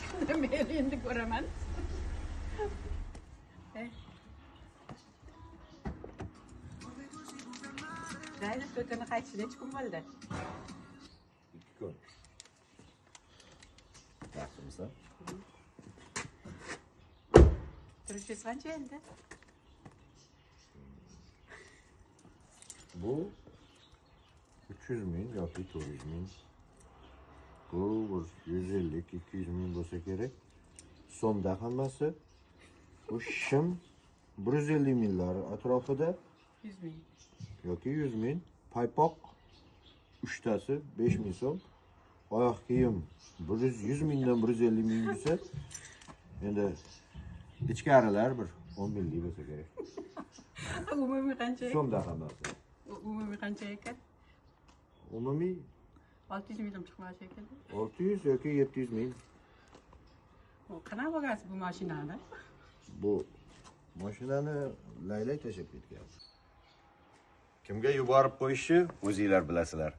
Necha kundan beri endi ko'raman. Layli to'tini qaytishi necha kun bo'ldi? 2 kun. Yaxshimisan? Turishingiz qancha endi? Bu 300 ming yoki 400 ming. Bu bir 150-200 ming bo'lsa kerak. So'mda hammasi. Bu shim 150 minglar atrofida. 100 ming. Yoki 100 ming. Paypoq uchtasi 5 ming so'm. Oyoq kiyim 100 mingdan 150 ming bo'lsa, endi ichkarilar bir 10 minglik bo'lsa kerak. Umumiy qancha? So'mda hammasi. Umumiy qancha ekan? Umumiy 600 ming ham chiqmas ekan. 600 yoki 700 ming. Qanaqa bo'lgansiz bu mashinani? Bu mashinani laylak tashlab ketgan. Kimga yuborib qo'yishni o'zinglar bilasizlar.